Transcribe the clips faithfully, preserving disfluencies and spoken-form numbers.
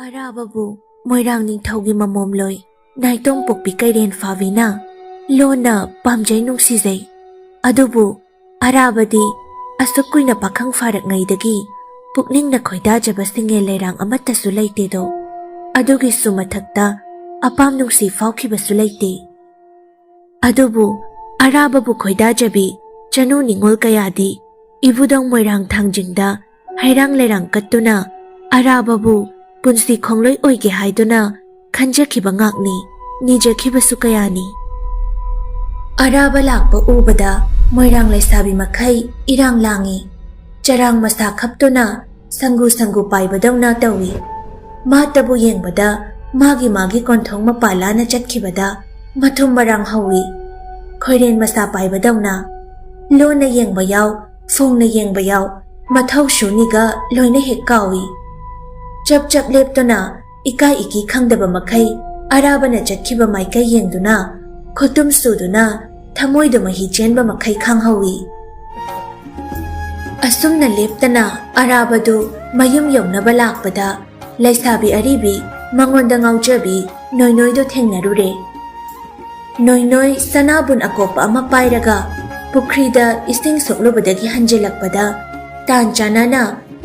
ꯑꯔꯥꯕꯕꯨ ꯃꯣꯏꯔꯥꯡ ꯅꯤꯡꯊꯧꯒꯤ ꯃꯃꯣꯝꯂꯣꯏ ꯅꯥꯏꯇꯣꯝ ꯄꯣꯛꯄꯤ ꯀꯩꯔꯦꯟ ꯐꯥꯕꯤꯅ ꯂꯣꯟꯅ ꯄꯥꯝꯖꯩ ꯅꯨꯡꯁꯤꯖꯩ꯫ ꯑꯗꯨꯕꯨ ꯑꯔꯥꯕꯗꯤ ꯑꯁꯨꯛ ꯀꯨꯏꯅ ꯄꯥꯈꯪ ꯐꯥꯔꯛꯉꯩꯗꯒꯤ ꯄꯨꯛꯅꯤꯡꯅ ꯈꯣꯏꯗꯥꯖꯕ ꯁꯤꯡꯉꯦꯜ ꯂꯩꯔꯥꯡ ꯑꯃꯠꯇꯁꯨ ꯂꯩꯇꯦꯗꯣ꯫ ꯑꯗꯨꯒꯤꯁꯨ ꯃꯊꯛꯇ ꯑꯄꯥꯝ ꯅꯨꯡꯁꯤ ꯐꯥꯎꯈꯤꯕꯁꯨ ꯂꯩꯇꯦ꯫ ꯑꯗꯨꯕꯨ ꯑꯔꯥꯕꯕꯨ ꯈꯣꯏꯗꯥꯖꯕꯤ ꯆꯅꯨ ꯅꯤꯉꯣꯜ ꯀꯌꯥꯗꯤ ꯏꯕꯨꯙꯧ ꯃꯣꯏꯔꯥꯡ ꯊꯥꯡꯖꯤꯡꯗ ꯍꯩꯔꯥꯡ ꯂꯩꯔꯥꯡ ꯀꯠꯇꯨꯅ ꯑꯔꯥꯕꯕꯨ ꯄꯨꯟꯁꯤ ꯈꯣꯡꯂꯣꯏ ꯑꯣꯏꯒꯦ ꯍꯥꯏꯗꯨꯅ ꯈꯟꯖꯈꯤꯕ ꯉꯥꯛꯅꯤ, ꯅꯤꯖꯈꯤꯕꯁꯨ ꯀꯌꯥꯅꯤ꯫ ꯑꯔꯥꯕ ꯂꯥꯛꯄ ꯎꯕꯗ ꯃꯣꯏꯔꯥꯡ ꯂꯩꯁꯥꯕꯤ ꯃꯈꯩ ꯏꯔꯥꯡ ꯂꯥꯡꯏ꯫ ꯆꯔꯥꯡ ꯃꯁꯥ ꯈꯞꯇꯨꯅ ꯁꯪꯒꯨ ꯁꯪꯒꯨ ꯄꯥꯏꯕꯗꯧꯅ ꯇꯧꯏ꯫ ꯃꯥꯇꯕꯨ ꯌꯦꯡꯕꯗ ꯃꯥꯒꯤ ꯃꯥꯒꯤ ꯀꯣꯟꯊꯣꯡ ꯃꯄꯥ ꯂꯥꯟꯅ ꯆꯠꯈꯤꯕꯗ ꯃꯊꯨꯝ ꯃꯔꯥꯡ ꯍꯧꯏ꯫ ꯈꯣꯏꯔꯦꯟ ꯃꯁꯥ ꯄꯥꯏꯕꯗꯧꯅ ꯂꯣꯟꯅ ꯌꯦꯡꯕ ꯌꯥꯎ, ꯐꯣꯡꯅ ꯌꯦꯡꯕ ꯌꯥꯎ, ꯃꯊꯧ ꯁꯨꯅꯤꯒ ꯂꯣꯏꯅ ꯍꯦꯛ ꯀꯥꯎꯏ꯫ ꯆꯞ ꯆꯞ ꯂꯦꯞꯇꯨꯅ ꯏꯀꯥꯏ ꯏꯀꯤ ꯈꯪꯗꯕ ꯃꯈꯩ ꯑꯔꯥꯕꯅ ꯆꯠꯈꯤꯕ ꯃꯥꯏꯀꯩ ꯌꯦꯡꯗꯨꯅ ꯈꯨꯇꯨꯝ ꯁꯨꯗꯨꯅ ꯊꯃꯣꯏꯗ ꯃꯍꯤ ꯆꯦꯟꯕ ꯃꯈꯩ ꯈꯥꯡꯍꯧꯏ꯫ ꯑꯁꯨꯝꯅ ꯂꯦꯞꯇꯅ ꯑꯔꯥꯕꯗꯨ ꯃꯌꯨꯝ ꯌꯧꯅꯕ ꯂꯥꯛꯄꯗ ꯂꯩꯁꯥꯕꯤ ꯑꯔꯤꯕꯤ ꯃꯉꯣꯟꯗ ꯉꯥꯎꯖꯕꯤ ꯅꯣꯏꯅꯣꯏꯗꯨ ꯊꯦꯡꯅꯔꯨꯔꯦ꯫ ꯅꯣꯏꯅꯣꯏ ꯁꯅꯥꯕꯨꯟ ꯑꯀꯣꯞꯄ ꯑꯃ ꯄꯥꯏꯔꯒ ꯄꯨꯈ꯭ꯔꯤꯗ ꯏꯁꯤꯡ ꯁꯣꯛꯂꯨꯕꯗꯒꯤ ꯍꯟꯖꯤꯜꯂꯛꯄꯗ ꯇꯥꯟ ꯆꯥꯅꯅ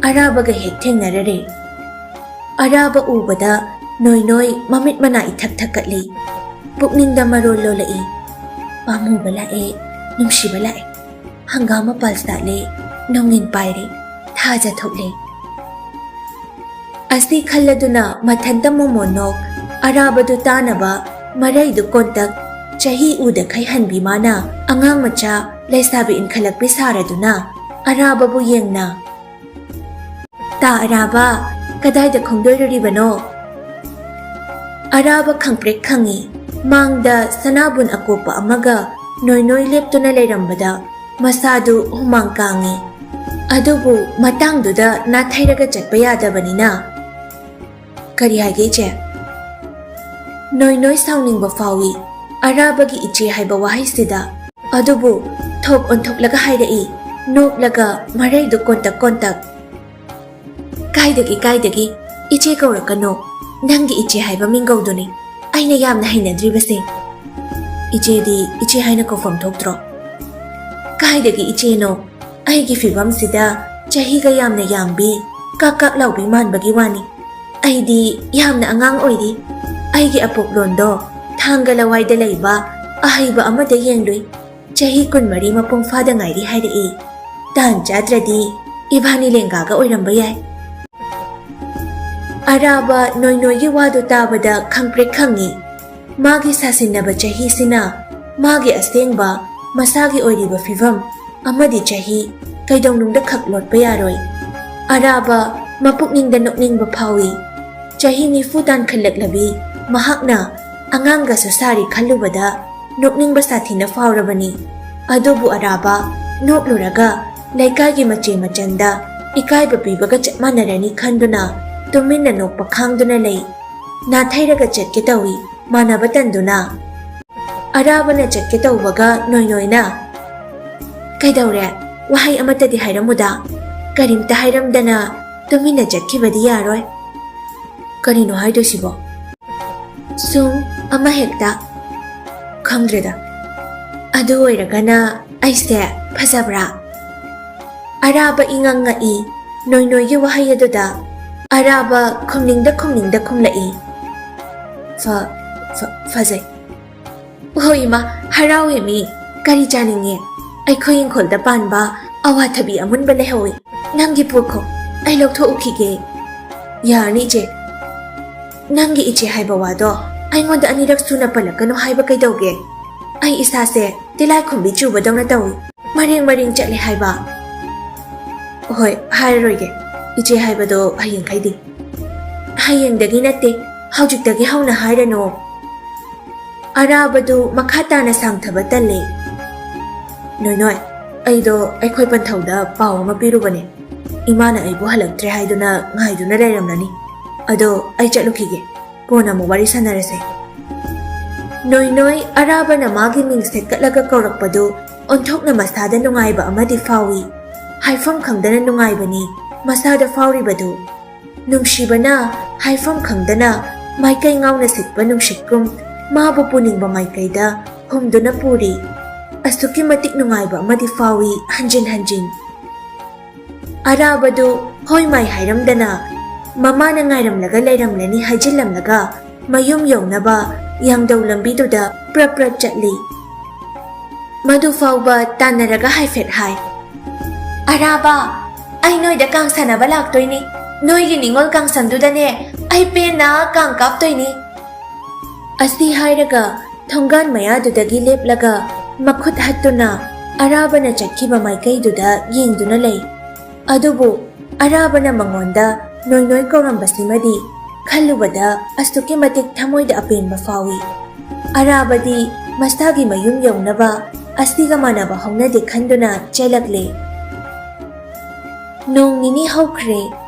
ꯑꯔꯥꯕꯒ ꯍꯦꯛ ꯊꯦꯡꯅꯔꯔꯦ꯫ ꯑꯔꯥꯕ ꯎꯕꯗ ꯅꯣꯏꯅꯣꯏ ꯃꯃꯤꯠ ꯃꯅꯥ ꯏꯊꯛ ꯊꯛꯀꯠꯂꯤ꯫ ꯄꯨꯛꯅꯤꯡꯗ ꯃꯔꯣꯜ ꯂꯣꯜꯂꯛꯏ꯫ ꯄꯥꯝꯃꯨꯕ ꯂꯥꯛꯑꯦ, ꯅꯨꯡꯁꯤꯕ ꯂꯥꯛꯑꯦ꯫ ꯍꯪꯒꯥꯝ ꯃꯄꯥꯜ ꯁꯥꯠꯂꯦ, ꯅꯣꯡꯉꯤꯟ ꯄꯥꯏꯔꯦ, ꯊꯥꯖ ꯊꯣꯛꯂꯦ꯫ ꯑꯁꯤ ꯈꯜꯂꯗꯨꯅ ꯃꯊꯟꯇ ꯃꯣꯃꯣꯟ ꯅꯣꯛ, ꯑꯔꯥꯕꯗꯨ ꯇꯥꯅꯕ ꯃꯔꯩꯗꯨ ꯀꯣꯟꯇꯛ, ꯆꯍꯤ ꯎꯗꯈꯩ ꯍꯟꯕꯤ ꯃꯥꯅ ꯑꯉꯥꯡ ꯃꯆꯥ ꯂꯩꯁꯥꯕꯤ ꯏꯟꯈꯠꯂꯛꯄꯤ ꯁꯥꯔꯗꯨꯅ ꯑꯔꯥꯕꯕꯨ ꯌꯦꯡꯅ, "ꯇꯥ ꯑꯔꯥꯕ, ꯀꯗꯥꯏꯗ ꯈꯣꯡꯗꯣꯏꯔꯨꯔꯤꯕꯅꯣ?" ꯑꯔꯥꯕ ꯈꯪꯄ꯭ꯔꯦꯛ ꯈꯪꯏ꯫ ꯃꯥꯡꯗ ꯁꯅꯥꯕꯨꯟ ꯑꯀꯣꯞꯄ ꯑꯃꯒ ꯅꯣꯏ ꯅꯣꯏ ꯂꯦꯞꯇꯨꯅ ꯂꯩꯔꯝꯕꯗ ꯃꯁꯥꯗꯨ ꯍꯨꯃꯥꯡ ꯀꯥꯡꯏ꯫ ꯑꯗꯨꯕꯨ ꯃꯇꯥꯡꯗꯨꯗ ꯅꯥꯊꯩꯔꯒ ꯆꯠꯄ ꯌꯥꯗꯕꯅꯤꯅ, "ꯀꯔꯤ ꯍꯥꯏꯒꯦ, ꯏꯆꯦ?" ꯅꯣꯏ ꯅꯣꯏ ꯁꯥꯎꯅꯤꯡꯕ ꯐꯥꯎꯏ꯫ ꯑꯔꯥꯕꯒꯤ "ꯏꯆꯦ" ꯍꯥꯏꯕ ꯋꯥꯍꯩꯁꯤꯗ꯫ ꯑꯗꯨꯕꯨ ꯊꯣꯛ ꯑꯣꯟꯊꯣꯛꯂꯒ ꯍꯥꯏꯔꯛꯏ, ꯅꯣꯛꯂꯒ ꯃꯔꯩꯗꯨ ꯀꯣꯟꯇꯛ ꯀꯣꯟꯇꯛ꯫ "ꯀꯥꯏꯗꯒꯤ, ꯀꯥꯏꯗꯒꯤ? "ꯏꯆꯦ ꯀꯧꯔꯛꯀꯅꯣ, ꯅꯪꯒꯤ ꯏꯆꯦ ꯍꯥꯏꯕ ꯃꯤꯡꯒꯧꯗꯨꯅꯤ ꯑꯩꯅ ꯌꯥꯝꯅ ꯍꯩꯅꯗ꯭ꯔꯤꯕꯁꯦ꯫ ꯏꯆꯦꯗꯤ ꯏꯆꯦ ꯍꯥꯏꯅ ꯀꯧꯐꯝ ꯊꯣꯛꯇ꯭ꯔꯣ? ꯀꯥꯏꯗꯒꯤ ꯏꯆꯦꯅꯣ? ꯑꯩꯒꯤ ꯐꯤꯕꯝꯁꯤꯗ ꯆꯍꯤꯒ ꯌꯥꯝꯅ ꯌꯥꯝꯕꯤ, ꯀꯥꯛ ꯀꯥꯛ ꯂꯥꯎꯕꯤ ꯃꯥꯟꯕꯒꯤ ꯋꯥꯅꯤ꯫ ꯑꯩꯗꯤ ꯌꯥꯝꯅ ꯑꯉꯥꯡ ꯑꯣꯏꯔꯤ꯫ ꯑꯩꯒꯤ ꯑꯄꯣꯛꯂꯣꯟꯗꯣ ꯊꯥꯡꯒ ꯂꯋꯥꯏꯗ ꯂꯩꯕ ꯑꯍꯩꯕ ꯑꯃꯗ ꯌꯦꯡꯂꯨꯏ꯫ ꯆꯍꯤ ꯀꯨꯟꯃꯔꯤ ꯃꯄꯨꯡ ꯐꯥꯗ ꯉꯥꯏꯔꯤ ꯍꯥꯏꯔꯛꯏ꯫ ꯇꯥꯟ ꯆꯥꯗ꯭ꯔꯗꯤ ꯏꯕꯥꯅꯤ ꯂꯦꯡꯒꯥꯒ ꯑꯣꯏꯔꯝꯕ ꯌꯥꯏ꯫" ꯑꯔꯥꯕ ꯅꯣꯏꯅꯣꯏꯒꯤ ꯋꯥꯗꯨ ꯇꯥꯕꯗ ꯈꯪꯄ꯭ꯔꯦꯛ ꯈꯪꯉꯤ꯫ ꯃꯥꯒꯤ ꯁꯥꯁꯤꯟꯅꯕ ꯆꯍꯤꯁꯤꯅ ꯃꯥꯒꯤ ꯑꯁꯦꯡꯕ ꯃꯁꯥꯒꯤ ꯑꯣꯏꯔꯤꯕ ꯐꯤꯕꯝ ꯑꯃꯗꯤ ꯆꯍꯤ ꯀꯩꯗꯧꯅꯨꯡꯗ ꯈꯛ ꯂꯣꯠꯄ ꯌꯥꯔꯣꯏ꯫ ꯑꯔꯥꯕ ꯃꯄꯨꯛꯅꯤꯡꯗ ꯅꯣꯛꯅꯤꯡꯕ ꯐꯥꯎꯏ꯫ ꯆꯍꯤ ꯅꯤꯐꯨ ꯇꯥꯟꯈꯠꯂꯛꯂꯕꯤ ꯃꯍꯥꯛꯅ ꯑꯉꯥꯡꯒꯁꯨ ꯁꯥꯔꯤ ꯈꯜꯂꯨꯕꯗ ꯅꯣꯛꯅꯤꯡꯕ ꯁꯥꯊꯤꯅ ꯐꯥꯎꯔꯕꯅꯤ꯫ ꯑꯗꯨꯕꯨ ꯑꯔꯥꯕ ꯅꯣꯛꯂꯨꯔꯒ ꯂꯩꯀꯥꯏꯒꯤ ꯃꯆꯦ ꯃꯆꯟꯗ ꯏꯀꯥꯏꯕ ꯄꯤꯕꯒ ꯆꯞ ꯃꯥꯟꯅꯔꯅꯤ ꯈꯟꯗꯨꯅ ꯇꯨꯃꯤꯟꯅ ꯅꯣꯛꯄ ꯈꯥꯡꯗꯨꯅ ꯂꯩ꯫ ꯅꯥꯊꯩꯔꯒ ꯆꯠꯀꯦ ꯇꯧꯏ, ꯃꯥꯟꯅꯕ ꯇꯟꯗꯨꯅ꯫ ꯑꯔꯥꯕꯅ ꯆꯠꯀꯦ ꯇꯧꯕꯒ ꯅꯣꯏꯅꯣꯏꯅ, "ꯀꯩꯗꯧꯔꯦ? ꯋꯥꯍꯩ ꯑꯃꯠꯇꯗꯤ ꯍꯥꯏꯔꯝꯃꯨꯗ꯫ ꯀꯔꯤꯝꯇ ꯍꯥꯏꯔꯝꯗꯅ ꯇꯨꯃꯤꯟꯅ ꯆꯠꯈꯤꯕꯗꯤ ꯌꯥꯔꯣꯏ꯫" "ꯀꯔꯤꯅꯣ ꯍꯥꯏꯗꯣꯏꯁꯤꯕꯣ?" "ꯁꯨꯝ ꯑꯃ ꯍꯦꯛꯇ꯫" "ꯈꯪꯗ꯭ꯔꯦꯗ꯫ ꯑꯗꯨ ꯑꯣꯏꯔꯒꯅ ꯑꯩꯁꯦ ꯐꯖꯕ꯭ꯔꯥ?" ꯑꯔꯥꯕ ꯏꯉꯛ ꯉꯛꯏ ꯅꯣꯏꯅꯣꯏꯒꯤ ꯋꯥꯍꯩ ꯑꯗꯨꯗ꯫ ꯑꯔꯥꯕ ꯈꯨꯝꯅꯤꯡꯗ ꯈꯨꯝꯅꯤꯡꯗ ꯈꯨꯝꯂꯛꯏ, "ꯐ-, ꯐ-, ꯐꯖꯩ꯫" "ꯍꯣ ꯏꯃꯥ, ꯍꯔꯥꯎꯋꯦ ꯃꯤ꯫ ꯀꯔꯤ ꯆꯥꯅꯤꯡꯉꯤ? ꯑꯩꯈꯣꯏ ꯏꯪꯈꯣꯜꯗ ꯄꯥꯟꯕ ꯑꯋꯥꯊꯕꯤ ꯑꯃꯨꯟꯕ ꯂꯩꯍꯧꯋꯤ꯫ ꯅꯪꯒꯤ ꯄꯨꯈꯣ, ꯑꯩ ꯂꯧꯊꯣꯛꯎꯈꯤꯒꯦ꯫" "ꯌꯥꯔꯅꯤ ꯏꯆꯦ꯫ ꯅꯪꯒꯤ ꯏꯆꯦ ꯍꯥꯏꯕ ꯋꯥꯗꯣ ꯑꯩꯉꯣꯟꯗ ꯑꯅꯤꯔꯛ ꯁꯨꯅ ꯄꯜꯂꯛꯀꯅꯨ ꯍꯥꯏꯕ ꯀꯩꯗꯧꯒꯦ? ꯑꯩ ꯏꯁꯥꯁꯦ ꯇꯤꯂꯥꯏꯈꯨꯝꯕꯤ ꯆꯨꯕꯗꯧꯅ ꯇꯧꯏ꯫ ꯃꯔꯦꯡ ꯃꯔꯦꯡ ꯆꯠꯂꯦ ꯍꯥꯏꯕ꯫" "ꯍꯣꯏ, ꯍꯥꯏꯔꯔꯣꯏꯒꯦ꯫ ꯏꯆꯦ ꯍꯥꯏꯕꯗꯣ ꯍꯌꯦꯡꯈꯩꯗꯤ꯫" "ꯍꯌꯦꯡꯗꯒꯤ ꯅꯠꯇꯦ, ꯍꯧꯖꯤꯛꯇꯒꯤ ꯍꯧꯅ ꯍꯥꯏꯔꯅꯨ꯫" ꯑꯔꯥꯕꯗꯨ ꯃꯈꯥ ꯇꯥꯅ ꯁꯥꯡꯊꯕ ꯇꯜꯂꯦ꯫ "ꯅꯣꯏ ꯅꯣꯏ, ꯑꯩꯗꯣ ꯑꯩꯈꯣꯏ ꯄꯟꯊꯧꯗ ꯄꯥꯎ ꯑꯃ ꯄꯤꯔꯨꯕꯅꯦ꯫ ꯏꯃꯥꯅ ꯑꯩꯕꯨ ꯍꯜꯂꯛꯇ꯭ꯔꯦ ꯍꯥꯏꯗꯨꯅ ꯉꯥꯏꯗꯨꯅ ꯂꯩꯔꯝꯂꯅꯤ꯫ ꯑꯗꯣ ꯑꯩ ꯆꯠꯂꯨꯈꯤꯒꯦ꯫ ꯀꯣꯟꯅ ꯑꯃꯨꯛ ꯋꯥꯔꯤ ꯁꯥꯟꯅꯔꯁꯦ꯫" ꯅꯣꯏ ꯅꯣꯏ ꯑꯔꯥꯕꯅ ꯃꯥꯒꯤ ꯃꯤꯡ ꯁꯦꯠꯀꯠꯂꯒ ꯀꯧꯔꯛꯄꯗꯨ ꯑꯣꯟꯊꯣꯛꯅ ꯃꯁꯥꯗ ꯅꯨꯡꯉꯥꯏꯕ ꯑꯃꯗꯤ ꯐꯥꯎꯏ꯫ ꯍꯥꯏꯐꯝ ꯈꯪꯗꯅ ꯅꯨꯡꯉꯥꯏꯕꯅꯤ ꯃꯁꯥꯗ ꯐꯥꯎꯔꯤꯕꯗꯨ꯫ ꯅꯨꯡꯁꯤꯕꯅ ꯍꯥꯏꯐꯝ ꯈꯪꯗꯅ ꯃꯥꯏꯀꯩ ꯉꯥꯎꯅ ꯁꯤꯠꯄ ꯅꯨꯡꯁꯤꯠꯀꯨꯝ ꯃꯥꯕꯨ ꯄꯨꯅꯤꯡꯕ ꯃꯥꯏꯀꯩꯗ ꯍꯨꯝꯗꯨꯅ ꯄꯨꯔꯤ꯫ ꯑꯁꯨꯛꯀꯤ ꯃꯇꯤꯛ ꯅꯨꯡꯉꯥꯏꯕ ꯑꯃꯗꯤ ꯐꯥꯎꯏ ꯍꯟꯖꯤꯟ ꯍꯟꯖꯤꯟ꯫ ꯑꯔꯥꯕꯗꯨ ꯍꯣꯏ ꯃꯥꯏ ꯍꯥꯏꯔꯝꯗꯅ ꯃꯃꯥꯅ ꯉꯥꯏꯔꯝꯂꯒ ꯂꯩꯔꯝꯂꯅꯤ ꯍꯥꯏꯖꯤꯜꯂꯝꯂꯒ ꯃꯌꯨꯝ ꯌꯧꯅꯕ ꯌꯥꯡꯗꯧ ꯂꯝꯕꯤꯗꯨꯗ ꯄ꯭ꯔꯞ ꯄ꯭ꯔꯞ ꯆꯠꯂꯤ꯫ ꯃꯗꯨ ꯐꯥꯎꯕ ꯇꯥꯟꯅꯔꯒ ꯍꯥꯏꯐꯦꯠ ꯍꯥꯏ, "ꯑꯔꯥꯕ, ꯑꯩ ꯅꯣꯏꯗ ꯀꯥꯡ ꯁꯥꯟꯅꯕ ꯂꯥꯛꯇꯣꯏꯅꯤ꯫ ꯅꯣꯏꯒꯤ ꯅꯤꯉꯣꯜ ꯀꯥꯡꯁꯪꯗꯨꯗꯅꯦ ꯑꯩ ꯄꯦꯟꯅ ꯀꯥꯡ ꯀꯥꯞꯇꯣꯏꯅꯤ"꯫ ꯑꯁꯤ ꯍꯥꯏꯔꯒ ꯊꯣꯡꯒꯥꯟ ꯃꯌꯥꯗꯨꯗꯒꯤ ꯂꯦꯞꯂꯒ ꯃꯈꯨꯠ ꯍꯠꯇꯨꯅ ꯑꯔꯥꯕꯅ ꯆꯠꯈꯤꯕ ꯃꯥꯏꯀꯩꯗꯨꯗ ꯌꯦꯡꯗꯨꯅ ꯂꯩ꯫ ꯑꯗꯨꯕꯨ ꯑꯔꯥꯕꯅ ꯃꯉꯣꯟꯗ ꯅꯣꯏ ꯅꯣꯏ ꯀꯧꯔꯝꯕꯁꯤꯃꯗꯤ ꯈꯜꯂꯨꯕꯗ ꯑꯁꯨꯛꯀꯤ ꯃꯇꯤꯛ ꯊꯃꯣꯏꯗ ꯑꯄꯦꯟꯕ ꯐꯥꯎꯏ꯫ ꯑꯔꯥꯕꯗꯤ ꯃꯁꯥꯒꯤ ꯃꯌꯨꯝ ꯌꯧꯅꯕ ꯑꯁꯤꯒ ꯃꯥꯟꯅꯕ ꯍꯧꯅꯗꯦ ꯈꯟꯗꯨꯅ ꯆꯦꯜꯂꯛꯂꯦ꯫ ꯅꯣꯡ ꯅꯤꯅꯤ ꯍꯧꯈ꯭ꯔꯦ꯫